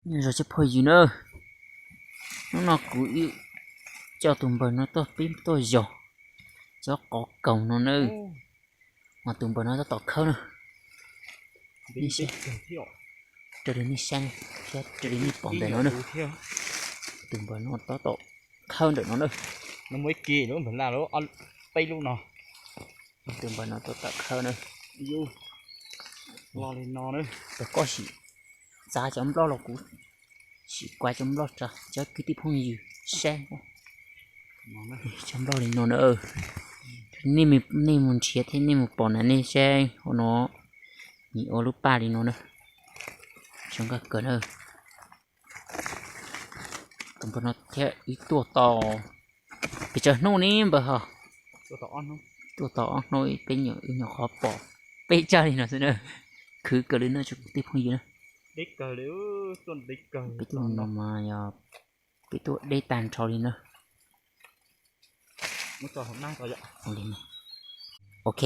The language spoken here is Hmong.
Nyob zoo cov phooj ywg na, hnub no kuv coj tus npawg no tuaj pib tuaj yos cov qos kaus no na, mas tus npawg no tab tom khawb na. Raws li nej saib thiab raws li nej pom ntawm no na, tus npawg no tab tom khawb ntawm no na. Tus npawg no tab tom khawb na. Tus koj sim txav cov nplooj los kuv sim kuav cov nplooj rau cov kwv tij phooj ywg saib. Cov nplooj li no na, nej mus nrhiav thiab nej mus pom na nej saib hauv no, nws ua lub paj li no na. Zoo nkauj kawg na. Tus npawg no thiab wb tuaj tau pes tsawg hnub ne npawg ho? Tuaj tau ob hnub, peb nyuam qhuav pom peb tsawg li no xwb na. Khwv kawg li no tsoom kwv tij phooj ywg na. Peb tuaj no mas yog peb tuaj deb tag nrho li na. Ok,